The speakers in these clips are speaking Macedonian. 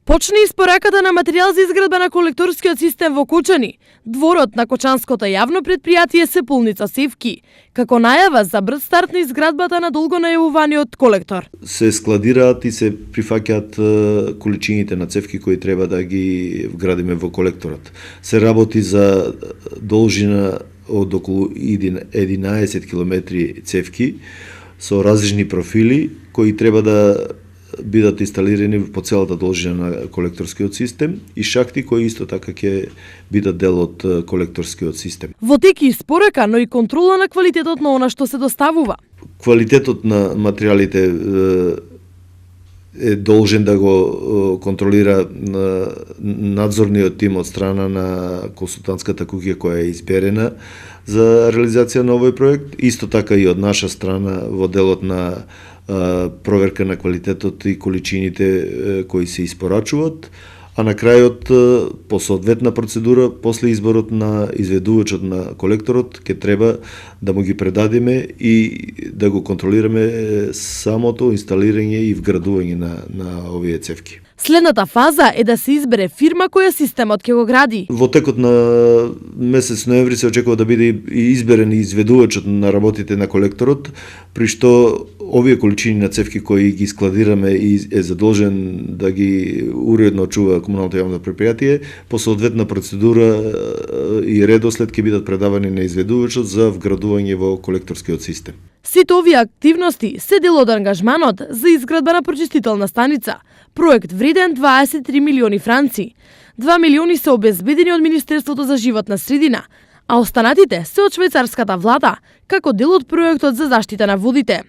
Почна испораката на материјал за изградба на колекторскиот систем во Кучани. Дворот на Кочанското јавно предпријатие се полница севки, како најава за брз старт на изградбата на долго најавуваниот колектор. Се складираат и се прифаќаат количините на цевки кои треба да ги вградиме во колекторот. Се работи за должина од околу 11 километри цевки со различни профили кои треба да бидат инсталирани по целата должина на колекторскиот систем и шахти кои исто така ќе бидат дел од колекторскиот систем. Во тек испорака, но и контрола на квалитетот на она што се доставува. Квалитетот на материјалите е должен да го контролира надзорниот тим од страна на консултантската куќа која е изберена за реализација на овој проект, исто така и од наша страна во делот на проверка на квалитетот и количините кои се испорачуваат, а на крајот по соодветна процедура после изборот на изведувачот на колекторот ќе треба да му ги предадеме и да го контролираме самото инсталирање и вградување на овие цевки. Следната фаза е да се избере фирма која системот ќе го гради. Во текот на месец ноември се очекува да биде изберен и изведувачот на работите на колекторот, при што овие количини на цевки кои ги складираме и е задолжен да ги уредно чува комуналното јавно предпријатие, по соодветна процедура и редослед ќе бидат предавани на изведувачот за вградување во колекторскиот систем. Сите овие активности се дел од ангажманот за изградба на прочистителна станица, проект вреден 23 милиони франци. 2 милиони се обезбедени од Министерството за животна средина, а останатите се од швајцарската влада, како дел од проектот за заштита на водите.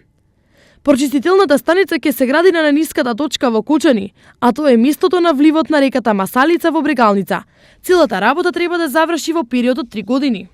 Прочистителната станица ќе се гради на најниската точка во Кучани, а тоа е местото на вливот на реката Масалица во Брегалница. Целата работа треба да заврши во период од 3 години.